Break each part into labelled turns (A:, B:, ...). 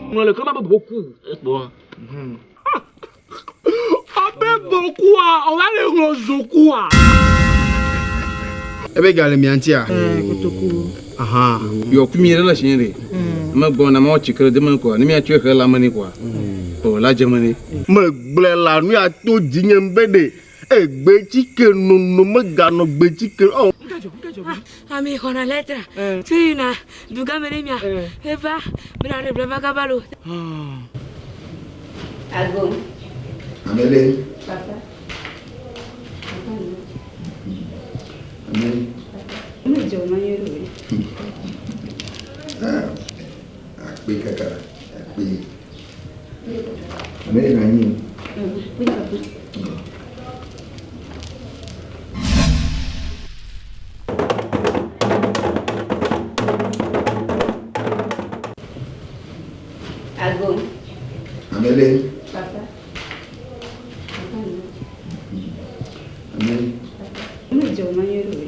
A: Ŋlɔ le kema be boku.
B: Ekpɔ.
A: Abe bokua, ova le ŋlɔ zokua.
C: Ebe ga le mia ŋutia?
D: Kotoku.
C: Aha.
E: Yɔ ku mi ɖe le shi ɖe. Me gbɔ na ma tsi kre de me kɔa. Ne mia tsɔe xe la me ni kɔa. O la dze me ni.
F: Megblɔe la nu ya to dzinye be ɖe egbetsike nono meganɔ gbetsike o.
G: Ame xɔna lɛtra tso yina dugã me ne mia eva bena ɖe ble va kaba lo.
H: Ago.
C: Amele.
H: Papa.
C: Amele.
H: Me dzɔ ma nyuie ɖo.
C: Akpe kaka. Akpe. Amele na nyi.
H: Oui, papa. Ago.
C: Amele.
H: Papa.
C: Amele.
H: Me dzɔ ma nyuie ɖo.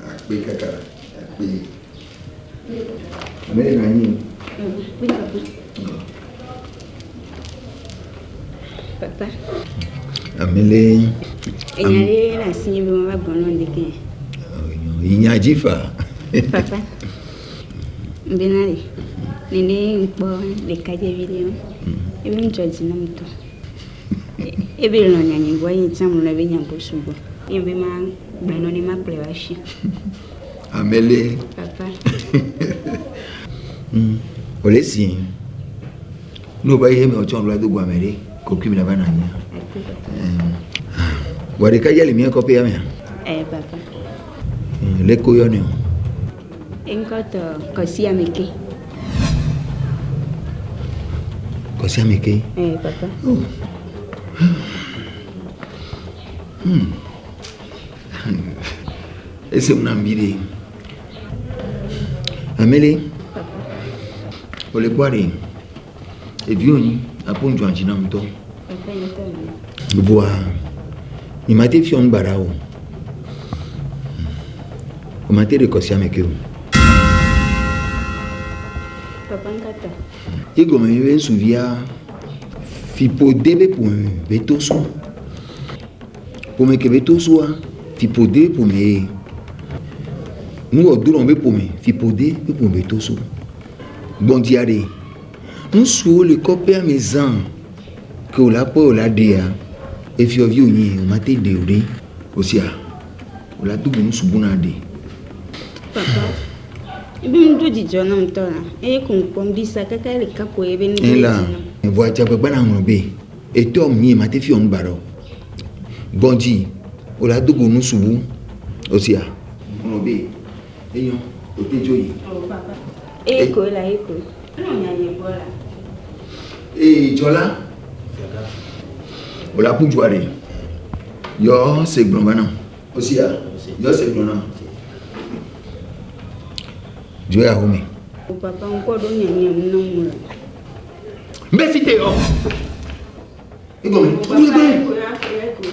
C: Akpe kaka. Akpe. Amele na nyi.
H: Oui, papa. Papa.
C: Amele.
H: Enya ɖe le asinye be mava gblɔ na ŋdeke.
C: Inya dzi fa.
H: Papa. Bena ɖe, nene ŋkpɔ ɖekadzevi ɖe ebe ŋdzɔ dzi nam ŋutɔ. Ebe lɔ̃ nyanye gbɔ ye tsã melɔ̃ ebe nya gbɔ sugbɔ. Ye be ma gblɔe nɔ ne makplɔe va fi.
C: Amele.
H: Papa.
C: Wòle si. Ne wòva yi eme wòtsɔ ŋlɔ do go ame ɖe, kokui mi la va nɔ anyi. Wɔ ɖeka dze le mía kɔƒea mea?
H: Eh, papa.
C: Le ko yɔ ne o.
H: Eŋkɔtɔ Kɔsi Ameke.
C: Kɔsi Ameke?
H: Eh, papa.
C: Oh. Ese mu na mbi ɖe. Amele. Wòle gbɔ ɖe. Evi wònyi, aƒo ŋdzɔ dzi nam ŋutɔ.
H: Papa ŋutɔ nɔ.
C: Voa, nyemate fiɔ nu baɖa o. Womate ɖe Kɔsi Ameke o.
H: Papa ŋkɔtɔ.
C: Ye gɔme nye be ŋsuvia fiƒode be ƒome be to so. Ƒome ke be to soa, fiƒode be ƒome ye. Nuwɔ do nɔ be ƒome, fiƒode be ƒome be to so. Gbɔ̃dzia ɖe, ŋutsuwo le kɔƒea me zã ke wòle akpɔ wòle aɖea, efiɔvi wònye wòmate ɖe o ɖe. Osia, wòle ado go ŋutsu bu na ɖe.
H: Papa, ebe nu do dzidzɔ nam ŋutɔ la, eye ko ŋkpɔm ɖi sa kaka le kapo ebe nu do
C: Ela,
H: dzi nam.
C: vɔa dze agbagba na ŋlɔ be, etɔ mi mate fiɔ nu baɖa o. Gbɔ̃dzi, wòle ado go ŋutsu bu. Osia, ŋlɔ be, enyo, wòte dzo yi.
H: Oh, papa. Eye ko la, eye ko. Enɔ nyanye gbɔ la.
C: Ee, dzɔla. Wòle aƒu dzoa ɖe. Yɔ se gblɔ va nam. Osia, yɔ se gblɔ nam. Dzo ya home.
H: O papa, ŋkɔ ɖo nyanye mu na mu la.
C: Mbe fi te yɔ. Egɔme.
H: O papa, eko, eko, eko.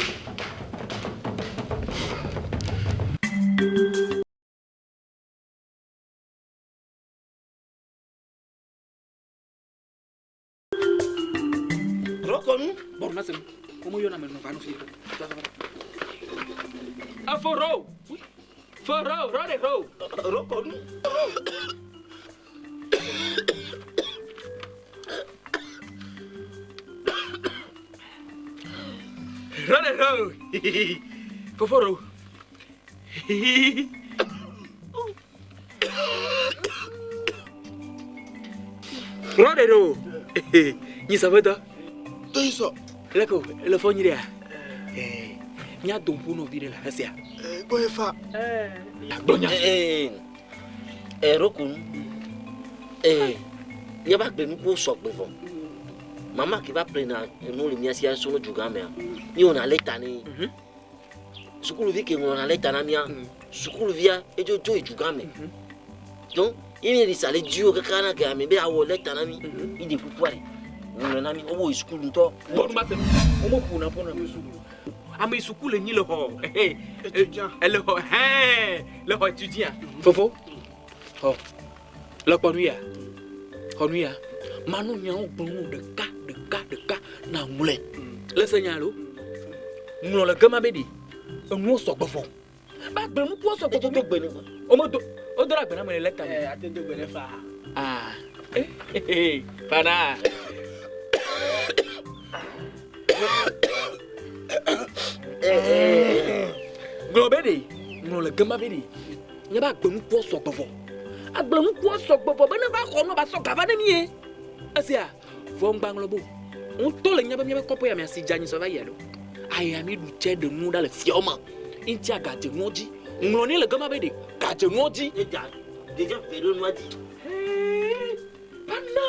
B: Rɔkɔnu.
A: Bɔn na se mo yɔ na me nɔ va no fi. Aforo. Foro, ro de ro.
B: Rɔkɔnu.
A: Ro de ro. Foforo. Ro de ro. Nyi sa veda.
I: Toyiso.
A: Leko, le fɔ nyi ɖea? Eh, mía dom ƒu nɔvi ɖe le esia.
I: Gbɔ ye fa.
A: Gblɔ nya.
B: Ee, rɔkɔnu. Ee, míava gbe nukuwo sɔgbe vɔ. Mama ke va ƒle na enu le mía sia so dugã mea, míwɔna lɛta nɛ. Sukuluvi ke ŋlɔna lɛta na mía, sukuluvia edzo dzo yi dugã me. Donc, ye mi ɖi sa le dziwo kaka na ke ame be awɔ lɛta na mí, mi ɖe kukua ɖe ŋlɔe na mí, wowo yi sukulu ŋutɔ.
A: Bɔnu ma se, womo ƒona ƒo na ame yi suku le nyi le xɔ, ele xɔ, hɛn, le xɔ étudiant. Fofo, xɔ. Le kpɔ nu ya. Xɔ nu ya. Manu nyawo gblɔ nu ɖeka ɖeka ɖeka na ŋlɔe. Le se nya alo? Ŋlɔ le gema be ɖi. Enuwo sɔgbɔ vɔ. Ba gbe nukuwo sɔgbɔ vɔ.
B: Do gbe ne.
A: Wome do wodo ɖe agbe na me le lɛta me.
I: Eh, ate do gbe ne faa.
A: Ah. Eh, Fana. Ŋlɔ be ɖe. Ŋlɔ le gema be ɖe. Nye ba gbe nukuwo sɔgbɔ vɔ. Agble nukuwo sɔgbɔ vɔ be ne va xɔ nua ba sɔ gava ne mi ye. Esia vɔ ŋgba ŋlɔ bo. Ŋutɔ le nya be míaƒe kɔƒe ya mea si dze anyi sɔ va yi alo. Aya mi ɖu tse ɖe nu ɖa le fiawo me. Ŋuti agadze nuwo dzi. Ŋlɔ ne le gema be ɖe gadze nuwo dzi.
B: Ne dza dze ve ɖe nua dzi.
A: Hee, pana.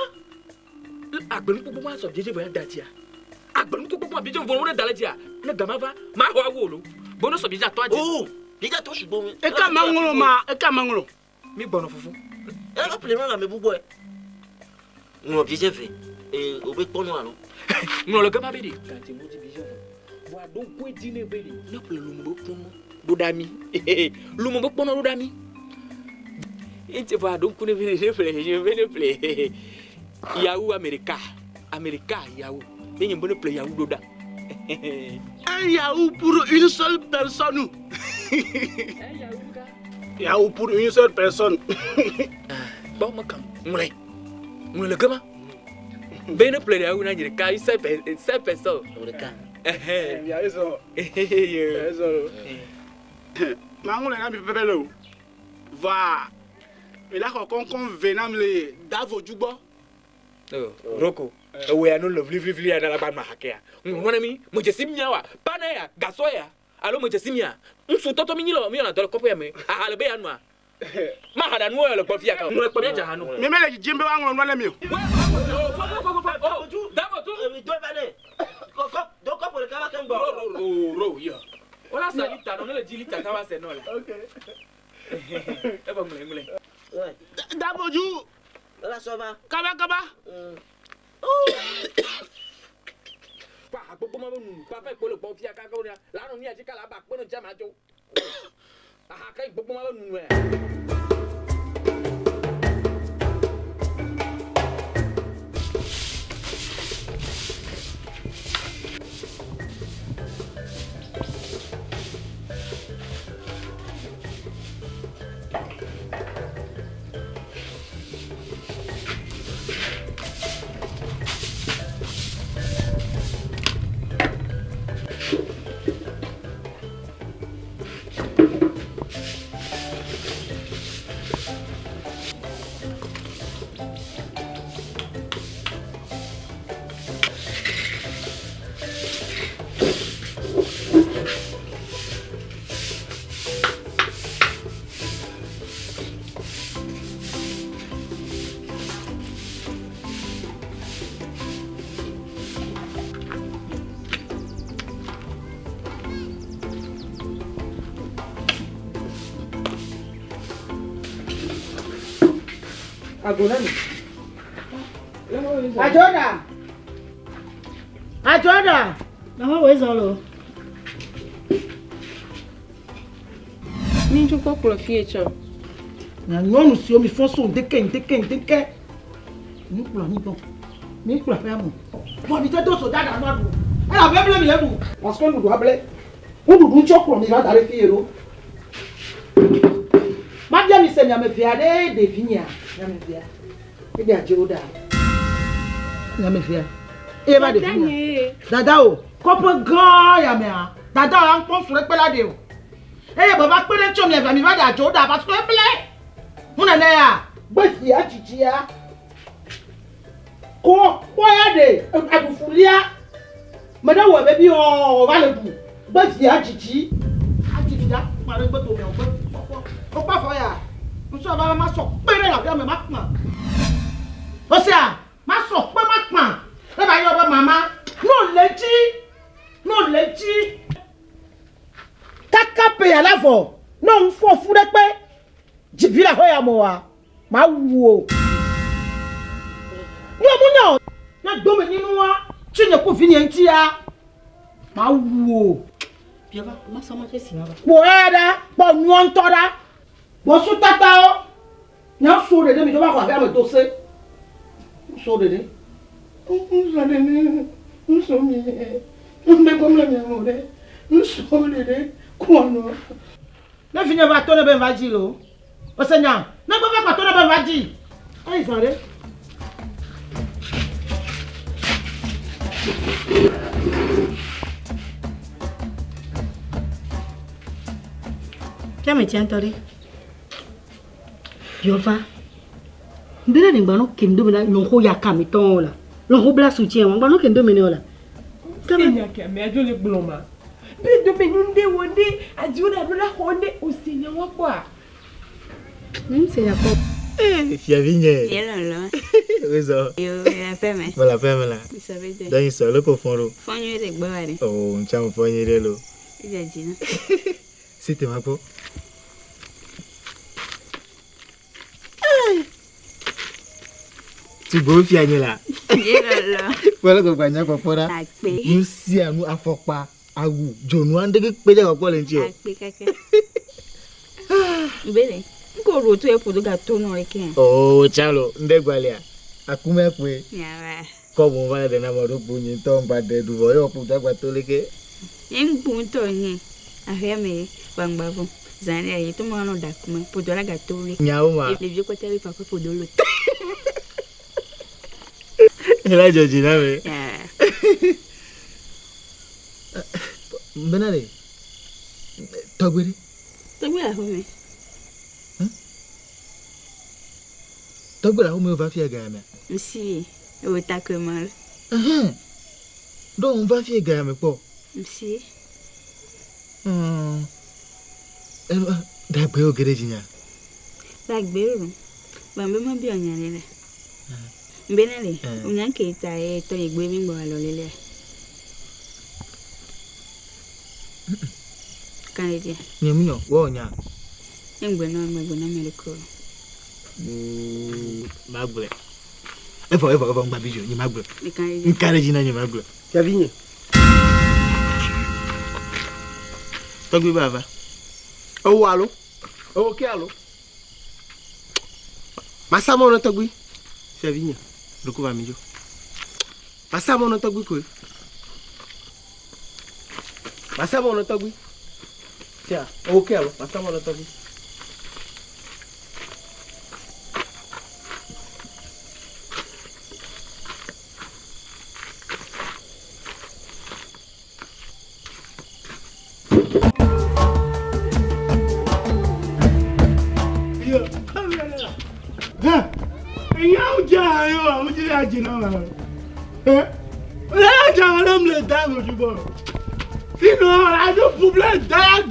A: Agbe nuku gbogbo asɔ biedze vɔ ya da dzia. Agbe nuku gbogbo biedze vɔ ne da le dzia. Ne gama va, ma xɔ awu lo. Bono sɔ biedze atɔ adzi.
B: Oh, biedze atɔ sugbɔ mi.
I: Eka ma ŋlɔ ma, eka ma ŋlɔ.
A: Mi gbɔnɔ fufu.
B: Ela ple nɔ la me bubɔe. Ŋlɔ biedze ve. Ee, obe kpɔnɔ alo.
A: Ŋlɔ le gama be ɖe. Gadze mo dzi biedze vɔ. Vɔa ɖo ŋku edzi ne be ɖe. Ne ƒle lumu be kpɔnɔ ɖo ɖa mi. Lumu be kpɔnɔ ɖo ɖa mi. Ŋuti vɔa ɖo ŋku ne be ɖe ne ƒle nye be ne ƒle yawu Amerika. Amerika yawu. Ne nye be ne ƒle yawu ɖo ɖa.
I: Un yaourt pour une seule personne. Yaourt pour une seule personne.
A: Kpɔ mekam ŋlɔe. Ŋlɔe le gema. Be ne ƒle yawu na nye ɖeka une seule personne.
B: Ɖeka.
I: Yaourt sɔ. Yaourt sɔ. Ma ŋlɔe na mi pɛpɛpɛ le o. Vɔa mi la xɔ kɔŋkɔŋ ve na mi le Davo dzu gbɔ.
A: Roko, ewe ya no le vlivlivli ya na la ba ma hakea. Ŋlɔ na mi, me dzesi mia wa. Pana ya, gasɔ ya. Alo me dzesi mia. Ŋutsu tɔtɔ mi nyi le mi yɔna dɔ le kɔƒe ya me. Aha le be ya nua. Ma ha ɖa nuwo ya le gbɔ fia ka. Ŋlɔ kpɔ mia dza ha nu.
I: Mi me le dzidzim be woaŋlɔ nua ne mi o.
B: Do va ne. Kɔ do kɔpu ɖeka va keŋ gbɔ.
A: Ro ro yɔ. Wola sa lita nɔ ne le dzi lita ta va se nɔ la. Evɔ ŋlɔe ŋlɔe.
I: Davo dzu.
B: Ela sɔ va.
I: Kaba kaba.
A: Pa ha gbogbo ma be nunu. Pa fɛ kpo le gbɔ fia kaka wo la. La nɔ nia dzi kala ba kpe no dza ma dzo. Aha ke gbogbo ma be nunu ya.
D: Ajoda. Ajoda.
J: Mama wo zɔ lo.
G: Mi ŋutsu kpɔ kplɔ fie tsɔ.
D: Na nyɔnu siwo mi fɔ so ŋdeke ŋdeke ŋdeke. Mi kplɔ anyi gbɔ. Mi kplɔ aƒea me. Vɔ mi te do so dada nua ɖu. Elabe ble mi le ɖu. Parce que nuɖuɖu able. Nuɖuɖu ŋuti wokplɔ mi va da ɖe fie ɖo. Mabia mi se miame via ɖe ɖevi nyea? Miame via. Eɖe adze wo ɖa. Miame via. Eye va ɖevi nyea. Dada o, kɔƒe gã ya mea. Dada o, aŋkpɔ srɔ̃ ekpe la ɖe o. Eye be va kpe ɖe ŋuti mia via mi va ɖe adze wo ɖa parce que eble. Nu nene ya. Gbe via dzidzia. Ko kpɔ ya ɖe aɖufulia. Me ɖe wɔ be bi ɔ va le ɖu. Gbe via dzidzi. Adzidzi ɖa kpa ɖe gbe dome o gbe kpɔkpɔ. Wokpɔ afɔ ya. Ŋutsu ava ma sɔ kpe ɖe aƒea me ma kpã. Osea ma sɔ kpe ma kpã. Ne ba yɔ be mama. No le dzi. No le dzi. Kaka pe ya la vɔ. No ŋfɔ fu ɖe kpe. Dzivi le aƒe ya me oa. Ma wu o. Nyɔ mu nyɔ. Ne dome nyinua tsi nye ku vinye ŋutia. Ma wu o. Kpɔ ya ɖa, kpɔ nua ŋutɔ ɖa. Gbɔsu tatawo. Nya so ɖe ne Ne mi dzo va xɔ aƒea me do se. Ŋsɔ ɖeɖe. Ŋsɔ ɖeɖe. Ŋsɔ mi. Ŋɖe gbɔ mle mia mo ɖe. Ŋsɔ ɖeɖe. Kɔnɔ. Ne vinye va to ne be va dzi lo. Ese nya. Ne gbe va kpa to ne be va dzi. Eyi zã ɖe.
J: Fiame tia ŋutɔ ɖe. Yɔva. Mbena ne gba no kendo mena lɔnxo ya kame tɔn la. Lɔnxo bla su tiɛ ŋgba no kendo mene o la.
K: Kame nya ke amea dzo le gblɔ ma. Be dome nu ŋɖe wɔ ɖe adziwo ɖe aɖo la xɔ ɖe ose nya wa kpɔa.
J: Se nya kpɔ.
C: Eh, fiavi nye.
H: Ye lɔlɔ.
C: Wezɔ.
H: Yo, le aƒe me.
C: Mele aƒe me la.
H: Misɔ be de.
C: Dɔnyi sɔ le ko fɔn ɖo.
H: Fɔn nyuie ɖe gbɔ wa ɖe.
C: Oh, ŋtsa me fɔn nyuie ɖe lo.
H: Edze dzi na.
C: Si te ma kpɔ. Tugbo fia nye la.
H: Ye lɔlɔ.
C: Kpɔ le gbɔgba nya kpɔkpɔ ɖa.
H: Akpe.
C: Nu sia nu afɔkpa, awu, dzonu aɖe kpe dze kpɔkpɔ le ŋuti o.
H: Akpe kaka. Mbele. Nko ro to eƒo do gato nɔ le ke.
C: Oh, tsalo, ŋɖe gbalia. Akume kpoe.
H: Nyawa.
C: Kɔbu va ɖe na me ɖo kpo nye ŋutɔ ŋgba ɖe ɖu vɔ ye wɔ kpo gba to leke.
H: Nye ŋgbu ŋutɔ nye. Aƒea me gbangba vɔ. Zã ɖe ayi to me nɔ ɖa kume. Ƒo do la gato le.
C: Nyawo ma.
H: Ɖeviwo kpata be papa ƒo do lo.
C: Ela dzɔ dzi na me.
H: Ya.
C: Mbena ɖe. Tɔgbe ɖe.
H: Tɔgbe le aƒe me.
C: Tɔgbe le aƒe me va fia ga mea.
H: Nsi. Ewo ta ke ma le.
C: Ɛhɛn. Ɖo ŋu va fia ga me kpɔ.
H: Nsi.
C: Ɖagbe wo ge ɖe dzinya.
H: Ɖagbe lo. Bambe ma bi ɔnya le la. Mbena le. Onya ke ta ye tɔ ye gbe mi gbɔ alɔ le le. Kan le dia.
C: Nye mi nyɔ wɔ nya.
H: Nye ŋgbe nɔ ŋgbe gbe nɔ me le ko.
C: Magblɔe. Evɔ evɔ evɔ ŋgba bi dzo nye magblɔe.
H: Kan le dia.
C: Nka ɖe dzi na nye magblɔe.
F: Fiavi nye. Tɔgbi ba va. Ewo alo? Ewo ke alo? Masa mɔ na tɔgbi. Fiavi nye. Ɖoko va mi dzo. Masa mɔ na tɔgbi koe. Masa mɔ na tɔgbi. Fia, ewo ke alo? Masa mɔ na tɔgbi.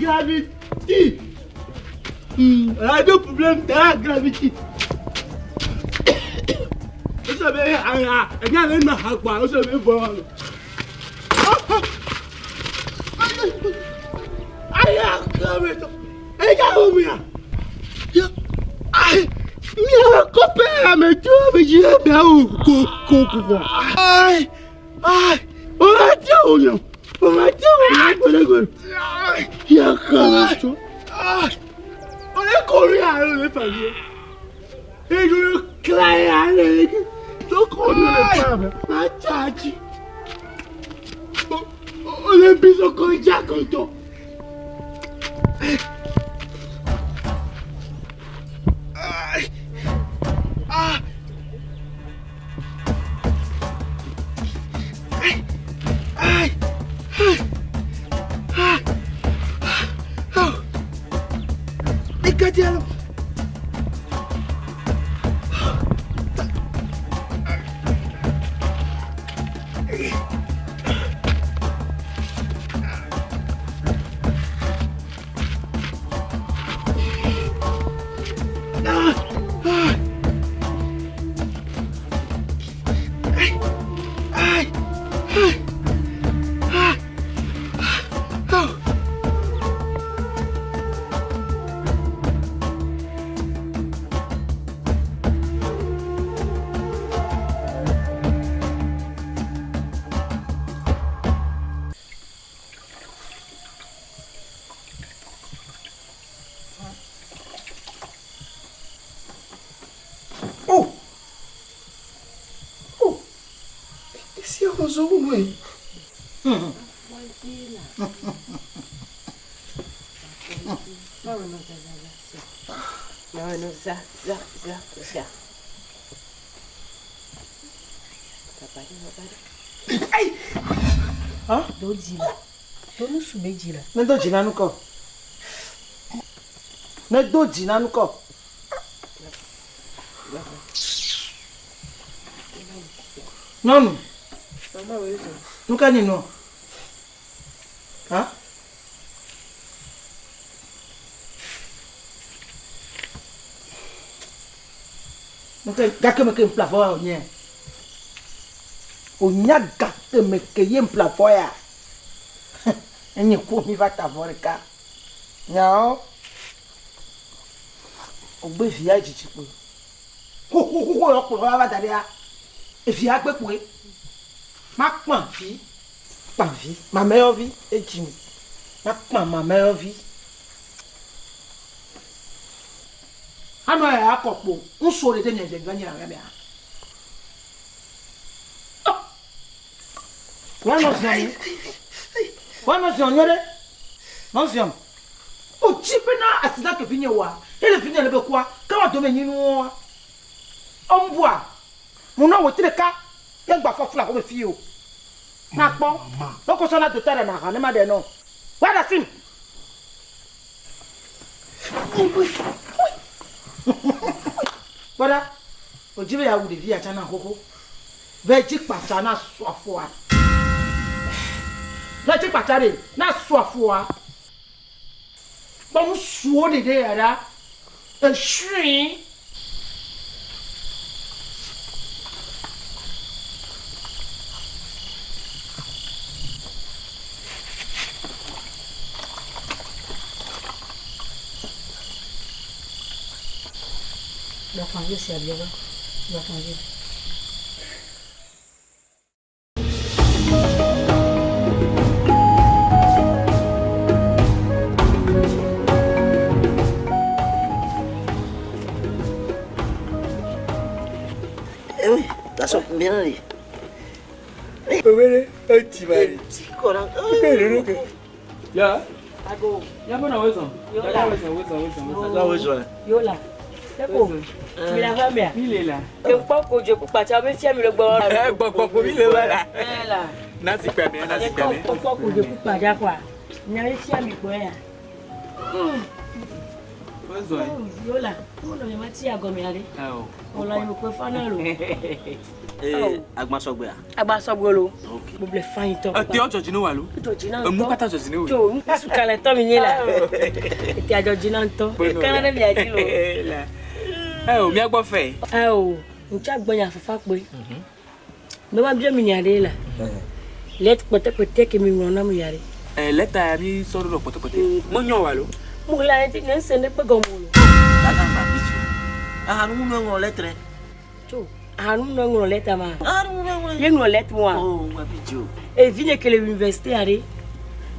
F: Gravity. Radio problème de la gravity. Ó sọ bẹ́ẹ̀ ẹ̀yà rẹ̀ nà àpà ó sọ bẹ́ẹ̀ bọ̀ ọ́. Ayé àkàrẹ̀ tó ẹ̀yà omi à. Mi à kọ́pẹ́ àmì tí ó fi ṣe ẹ̀mí àwọn kò kò kò kò. Ayé ayé ó máa jẹ́ òyàn ó máa jẹ́ òyàn gbẹ̀rẹ̀gbẹ̀rẹ̀. Yà kàrẹ̀ tó. Ọ̀rẹ́ kò rí àárẹ̀ rẹ̀ fàyè. Èyí ló kíláyà àárẹ̀ rẹ̀ tó kò ní lè fà mí. Máa jáàjì. Ó lè bí sọ́kọ̀ ìjà kan tọ̀.
C: Ozɔ wu nue.
J: Do dzi la. Do nusu be dzi la.
D: Ne do dzi na nukɔ. Ne do dzi na nukɔ. Nyɔnu. Nuka nyi nua? Ha? Nuka gake me ke ƒle avɔ ya wònye? Wònya gake me ke ye ƒle avɔ ya? Enye ku mi va ta avɔ ɖeka. Nyawo. Wògbe via dzidzi kpoe. Xoxoxoxo yɔ kplɔ va da ɖea, evia gbe kpoe. Makpã vi, kpã vi, mamɛyɔvi edzi mi. Makpã mamɛyɔvi. Anɔ ya akɔ kpo, ŋutsuwo ɖe ɖe mia dze va nyina mia mea. Woanɔ ziɔ mi. Woanɔ ziɔ nyuie ɖe. Nɔ ziɔ. O dzi bena accident ke vinye wɔa, ye le vinye le be kua, ke wa dome nyi nuwoa. Ɔmbua, mu nɔ wetri ɖeka ye ŋgba fɔ fla xome fi o. Na kpɔ, ne kɔsɔ na dota ɖe na ha ne ma ɖe nɔ. Wa ɖe asim. Kpɔ ɖa, o dzi be ya wu ɖevi ya tsã na xoxo. Ve dzi kpatsa na su afɔa. Ve dzi kpatsa ɖe na su afɔa. Kpɔ nusuwo ɖeɖe ya ɖa. Esui.
B: Eh oui, garçon, viens là.
A: Ya. Ya bona wezon. Ya wezon, wezon, wezon, wezon.
B: Ya wezon.
G: Yola. Eko. Mi la va mea.
A: Mi le la.
G: Ke kpɔ ko dze kpatsa be fia mi le gbɔ.
A: Eh gbɔ gbɔ ko mi le va la.
G: Eh la.
A: Na si kpe me, na si kpe me.
G: Ke kpɔ ko dze kpatsa kwa. Nya be fia mi gbɔ ya.
A: Wezon.
G: Yola. Mo nɔ mi ma ti agɔme ale.
A: Awo.
G: Mo la mi ko fa na lo.
B: Eh, agbasɔgbea.
G: Agbasɔgbe lo. Gboble fa ŋutɔ.
A: Ete ɔdzɔ dzi ne wa lo.
G: Edzɔ dzi na ŋutɔ.
A: Emu kpata dzɔ dzi ne wo.
G: Tso ŋutsu kalẽtɔ mi nye la. Ete adzɔ dzi na ŋutɔ. Kana ɖe mia dzi lo.
A: Eh, o mia gbɔ fɛ.
G: Awo, ŋutsu agbɔnya fafa kpoe. Me ma bia mi nya ɖe la. Lɛt kpɔtɛkpɔtɛ ke mi ŋlɔ na mi ya ɖe.
A: Eh, lɛta ya mi sɔ ɖo ɖe kpɔtɛkpɔtɛ. Me nyɔ wa lo.
G: Mo la ye ne se ne kpe gɔme o lo.
B: Dada ŋgba bi tso. Aha nu mu ŋlɔ lɛtrɛ.
G: Tso, aha nu mu ŋlɔ lɛta ma.
B: Aha nu mu ŋlɔ.
G: Ye ŋlɔ lɛt wa.
B: Oh, ŋgba bi tso.
G: Evi nye ke le université ya ɖe.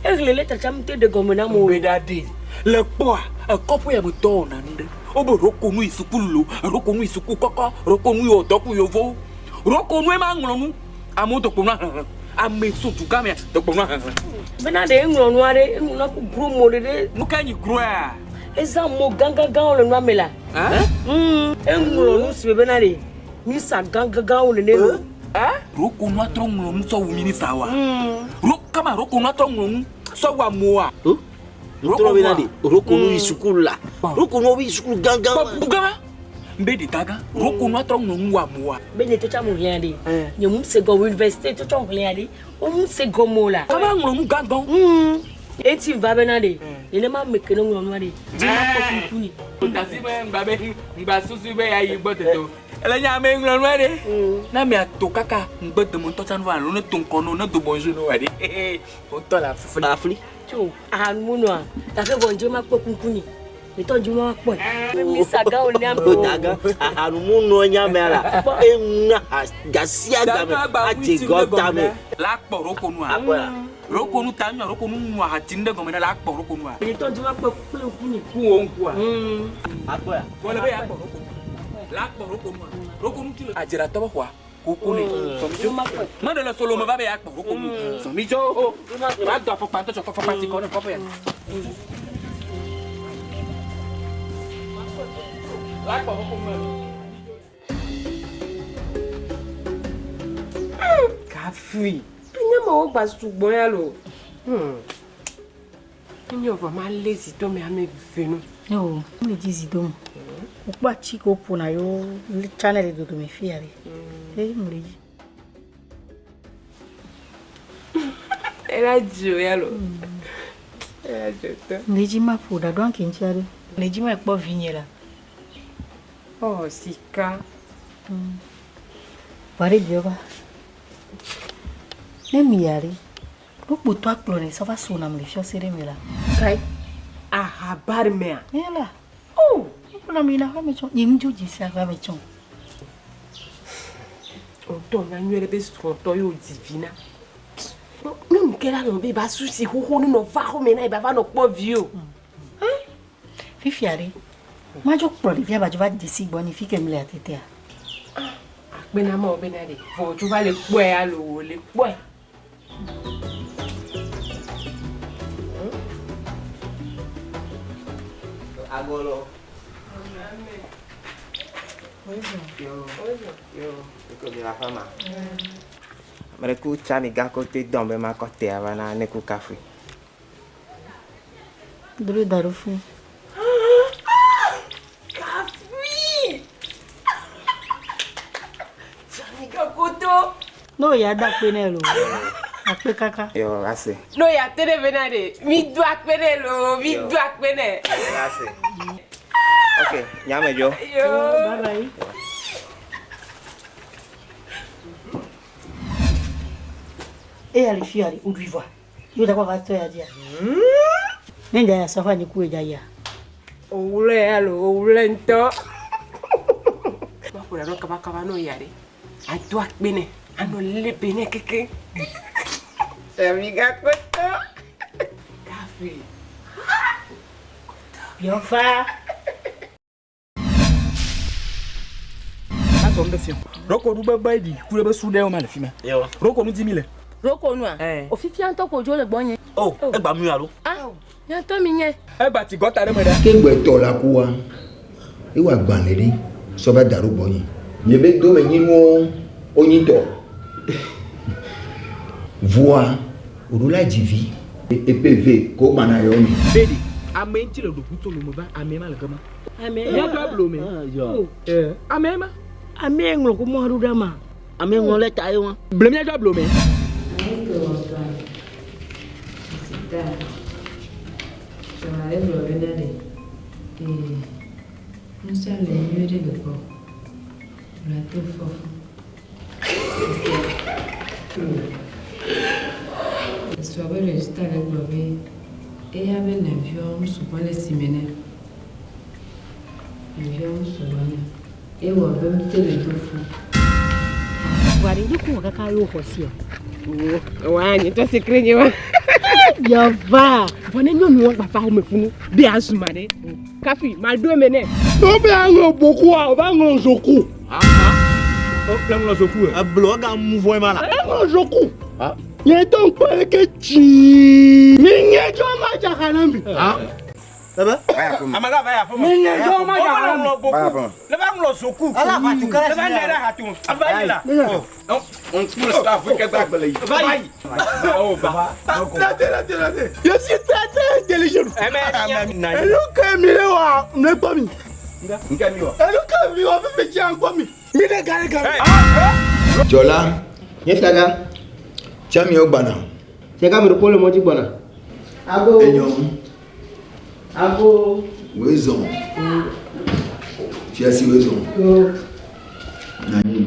G: Ehlẽ lɛta tsa mu te ɖe gɔme na mo.
A: Gbe ɖa ɖe. Le kpɔa, ekɔƒe ya me tɔ wɔna nu ɖe. Wobe roko nu yi sukulu lo, roko nu yi suku kɔkɔ, roko nu yi wɔ dɔ ku yevowo. Roko nue ma ŋlɔ nu. Amewo dɔkpo nua hehe. Ame so duga mea dɔkpo nua hehe.
G: Bena ɖe eŋlɔ nua ɖe, eŋlɔ nua ku gro mo ɖe ɖe.
A: Nu ka nyi groa?
G: Ezã mo gãgãgãwo le nua me la. Eŋlɔ nu si be bena ɖe misa gãgãgãwo nene lo.
A: Roko nua trɔ ŋlɔ nu sɔ wu minisa wa. Ro kama roko nua trɔ ŋlɔ nu sɔ wu amewoa.
B: Roko bena ɖe roko nu yi sukulu la. Roko nu yi sukulu gãgã.
A: Gãgã. Mbe ɖe gãgã. Roko nua trɔ ŋlɔ nu wu amewoa.
G: Be nye tsotsa mo hlẽ ɖe. Nye mu se gɔme université tsotsa hlẽ ɖe. Wo mu se gɔme o la.
A: Kama ŋlɔ nu gãgã.
G: Eti va bena ɖe. Nenema ame ke ne ŋlɔ nua ɖe. Dzi ma kpɔ kuku ni.
A: Tasi be ŋgba be ŋgba susu be ya yi gbɔ tete o. Ele nye ame ŋlɔ nua ɖe. Na mia to kaka ŋgbe deme ŋutɔ tsã nu va alo ne to ŋkɔ no ne do bonjour no wa ɖe. Ŋutɔ le afli.
B: Afli.
G: Tso aha nu nua. Gake vɔ ŋdzi ma kpɔ kuku ni. Mitɔ ŋdzi ma kpɔe. Misa gãwo ne ame.
B: Daga aha nu mu nɔ nya mea la. Eŋu gasia game adze gɔ tame.
A: La kpɔ roko nua.
B: Akpɔa.
A: Roko nu ta nyɔ roko nu ŋu ahati nu ɖe gɔme ɖe la kpɔ roko nua.
G: Mitɔ ŋdzi ma kpɔ kple ŋku ni.
A: Ku wo ŋkua.
B: Akpɔa.
A: Wole be ya kpɔ roko nua. La kpɔ roko nua. Roko nu ti le adzratɔ be xɔa. Koko ne. Sɔmi dzo. Me ɖe le solo me va be ya kpɔ koko nu. Sɔmi dzo. Va do afɔkpa ŋutɔ tsɔ afɔkpa ti kɔ ne kɔƒe ya. La kpɔ koko me.
K: Kafui. Nye me wo gba sugbɔ ya lo. Enye vɔ ma lé zi do me ame ve nu.
J: Yo, mi dzi zi do me. Wokpɔ atsi ko ƒona yo tsana le dodome fia ɖe. Eye mo le dzi.
K: Ela dzo ya lo. Ela dzo tɔ.
J: Le dzi ma ƒo ɖaɖo anke ŋuti aɖe. Le dzi ma kpɔ vinye la.
K: Oh, sika.
J: Vɔ ɖe biɔ va. Ne mi ya ɖe. Wokpo to akplɔ ne sɔ va so nam le fiɔse ɖe me la.
K: Kai. Aha bar mea.
J: Ye la.
K: Oh,
J: wokplɔ mi na xɔme tsɔ. Nye ŋdzo dzi sia xɔme tsɔ.
K: Ŋutɔ nya nyuie ɖe be srɔ̃tɔ ye wòdi vi na. Nyɔnu ke la nɔ be ba susi xoxo ne nɔ va xɔme na ye ba va nɔ kpɔ vi o.
J: Fifia ɖe, madzo kplɔ ɖevia ba dzo va desi gbɔ ni fi ke mle atetea.
K: Akpe na Mawu bena ɖe vɔ dzo va le kpɔe alo wòle kpɔe.
L: Agolo. Yo. Yo. Eko mi la fama. Mre ku tsa mi ga kote dɔn be ma kɔ tea va na ne ku kafui.
J: Dro da ɖo fún.
K: Kafui! Tsa mi ga koto.
J: No ya da akpe nɛ lo. Akpe kaka.
L: Yo ase.
K: No ya te ɖe bena ɖe. Mi do akpe nɛ lo. Mi do akpe nɛ.
L: Ase. Ok, nyame dzo.
K: Yo.
J: Bye bye. Eya le fia ɖe, woɖui vɔa. Yo da va tɔ ya dzia. Ne dza ya sɔ fa nyi ku dza ya.
K: Owlɛ alo owlɛ ŋutɔ. Maƒo ɖa nɔ kabakaba nɔ ya ɖe. Ado akpe nɛ. Anɔ lé be nɛ keke. Samiga koto. Kafui.
J: Yɔfa.
A: Azɔ ŋɖe fiɔ. Roko nu bebe ɖi ku ɖe be su ɖewo ma le fi ma. Roko nu di mi le.
G: Roko nua? Ofifia ŋutɔ ko dzo le gbɔnye.
B: O, egba mi alo?
G: Ah, nye ŋutɔ mi nye.
A: Egba ti gɔta ɖe me ɖa.
C: Ke gbe tɔ la kua, ewɔ agbalẽ ɖe sɔ va da ɖo gbɔnye. Nye be dome nyinuwo wonyi tɔ. Vɔa, wòɖo la dzi vi. Epe ve ko gbana yɔ mi.
A: Bedi, ame ŋuti le ɖoku tso lome va, ame ma le gema.
J: Ame
A: ma. Míaƒe ablo me. Ame ma.
J: Ame ŋlɔ ko mɔ ɖo ɖa ma.
B: Ame ŋlɔ lɛta ye wa.
A: Ble míaƒe ablo me.
K: Esrɔ̃ be register le gblɔ be eya be nɔviawo nu sugbɔ le si me nɛ. Nɔviawo nu sugbɔ nɛ. Ewɔ be ŋute le do fu.
J: Vɔa ɖe ŋdi ku wɔ kaka ye woxɔ si o.
K: Wa nye tɔ sekre nye wa.
J: Yɔva.
K: Vɔ ne nyɔnuwo gba va wo me funu be azu ma ɖe. Kafi ma ɖo eme nɛ.
F: Ne be aŋlɔ bokua, o va ŋlɔ zoku.
E: O ŋlɔ zoku.
F: Eblo ega mu vɔe ma la. Eŋlɔ zoku. Nye tɔ ŋkpɔ leke tsi. Mi nye tsɔ ma dza na mi.
L: Bebe.
I: Amala va ya fɔ.
F: Mi nye tsɔ ma dza na mi.
I: Le va ŋlɔ zoku.
L: Ala hatu kala
I: Le va nɛ ɖe hatu. Ava yi la. Va yi.
E: Oh ba.
F: Late late late. Je suis très très intelligent. Elu ke mi le wa ne gbɔ mi.
E: Nke mi wa.
F: Elu ke mi wa fifi tsi an gbɔ mi. Mi ɖe gale gale.
C: Dzɔla,
L: Nye fiaga.
C: Tsiamiwo gbana.
L: Fiaga me ɖekpo le mɔdzi gbɔna.
D: Ago.
C: Enyo.
D: Ago.
C: Woe zɔn. Fiasi woe zɔn.
D: Yo.
C: Nanyi.